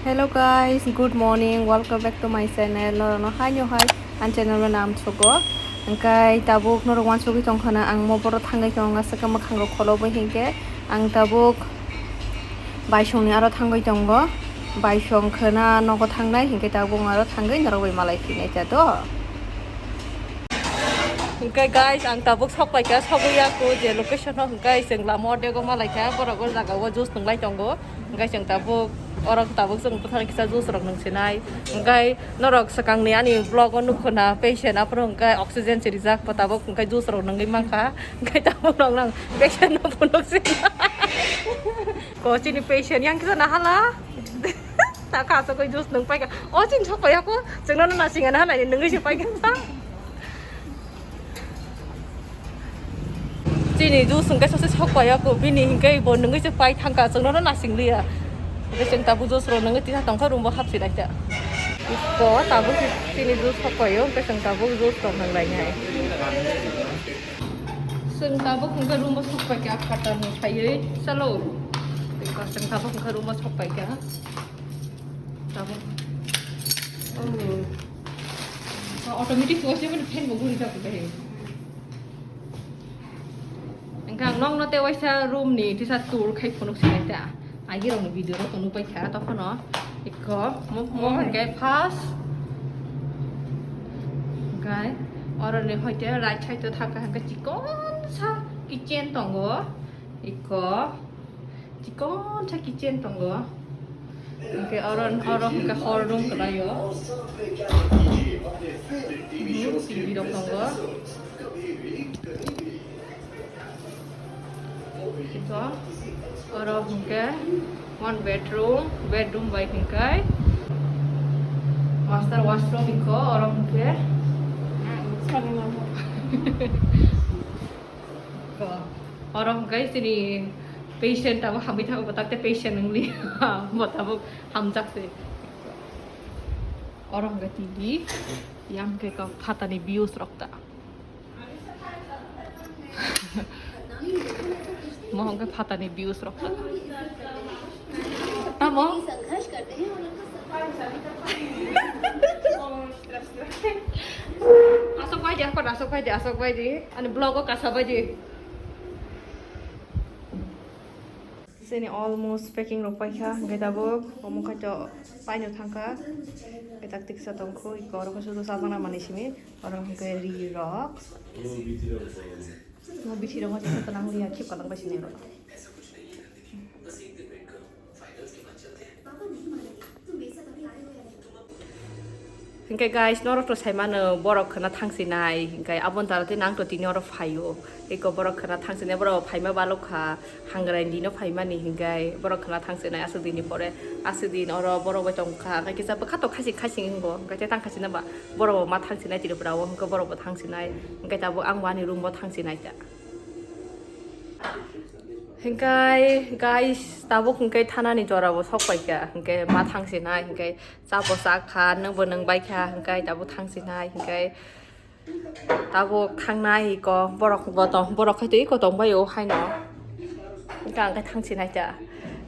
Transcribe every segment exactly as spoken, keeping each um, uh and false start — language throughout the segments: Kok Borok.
Hello guys, good morning, welcome back to my channel. Norokno haino hai, ang channel no nam sugo. Hingkai tabuk norok wansugwi tongkhana, ang mo boro thangwi tongo, aswk mwkhang rok kholobwi hinkhe ang tabuk baisongni aro thangwi tongo. Baisong khana nogo thangnai hinkhe tabuk aro thangwi norok bai malai phinai ta do. Hingke guys, ang tabuk sok paikha, sogwi yaku je location o, hingke chwng lama o dego malaikha, borok o jaga o juice nwnglai tongo, hingke chwng tabuk oro tabuk chwng bwthar kisa juice rok nwng sinai, hingke norok swkang ni ani vlog o nukho na patient aphuru hingke oxygen si rijak bo tabuk hingke juice rok nwngwi mankha, hingke tabuk rok nang patient no phunuk sinai. Ko chini patient yang kisa nahala. Ta kha aswk koi juice nwng paikha. O chini sok paiyakho, chwngno no nasing ano halai nwngwi se paikha sa. Chini juice hwnkhe sose sok paiyakho, bini hwnkhe bo nwngwi se pai thangkha, chwngno no nasing liya. Hwnkhe chwng tabuk juice rw nwngwi tisa tongkha room o hapsi naikha. Ko tabuk chini juice sok paio, hwnkhe chwng tabuk juice tong nang lainai. Chwng tabuk hwnkhe room o sok paikha, phatar no phaiwi chalo. Chwng tabuk hwnkhe room o sok paikha. Tabuk. Oh. Automatic waisa mani fan bo guri jago bai. Hwnkhe ang nokno tei waisa room ni tisa tour khai phunuk sinai ta. Agi rokni video rok tong nukbai kha, tokhono ikko mo, mo hwnkhe first. Hwnkhe oroni hoite right side o thangkha hwnkhe chikon sa kitchen tongo. Ikko chikon sa kitchen tongo. Hwnkhe oro, oro hwnkhe hor room kwlaio. Mhm, T V rok tongo. Ito, oro hwnkhe one bedroom, bedroom bai hwnkhe master washroom ikko, oro hwnkhe. Ko, oro hwnkhe chini patient abo hamwi thango, bo takte patient wngli, bo tabuk hamjak se. Oro hwnkhe T V, yang hwnkhe kok phatani views rok ta. Mo hwnkhe phatani views rok ta. Tamo? Asok bai di, asok bai di, asok bai di. Ani vlog o kasa bai di. Sini almost packing rok paikha, hwnkhe tabuk omo khaito paino thangkha, hwnkhe tak tiksa tongkhu, iko oro khe sudu chajakna manwi simi, oro hwnkhe ri rok. Mo bithi rok ma jesa twnang liya, khip kalang bai sini rok. Hingke guys, norok to saimano borok khana thangsinai, hingke aboni tara tei nang to tini oro phaio. Eko borok khana thangsinai, borok phaima balok kha, hangrai dino phaimani, hingke borok khana thangsinai aswk dini pore, aswk din oro borok bai tong kha, hingke kisa bwkha to khasing khasing hingo, hingke tei tang khasina ba borok bo ma thangsinai Tripura o, hingke borok bo thangsinai, hingke tabuk ang bo ani room bo thangsinai ta. Hingkai guys, tabuk hingkai thanani jora bo sok paikha, hingkai ma thangsinai, hingkai cha bo cha kha, nwng bo nwng bai kha, hingkai tabuk thangsinai, hingkai tabuk thangnai iko borok bo tong, borok hai to iko tong bai o haino. Hingkai ang khe thangsinai ta.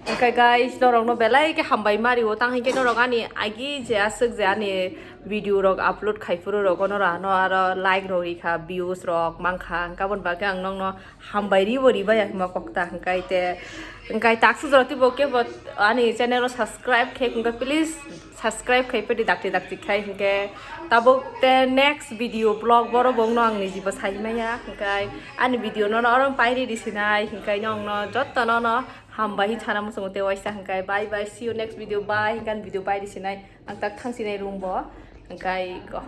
Hingkai guys, norok no belai khe hambai mari o, tang hingke norok ani agi je aswk je ani video rok upload khai phuru rok, ono rano aro like rok rikha, views rok mankha, hingke aboni bagwi ang nokno hambai ribo ribai ya hima kokta hingkai te, hingkai taksa jora tibo kebo ani channel o subscribe khe hingke please subscribe khai pedi dakti dakti khai hingke tabuk te next video vlog boro bongno ang nijibo sai maya hingkai ani video no oro pairi risinai hingkai nokno jotto nono hambai hin sana muchungo te waisa hingkai bye bye, see you next video, bye hingkan video pairi sinai. Ang tak thangsinai room bo, hingkai ko.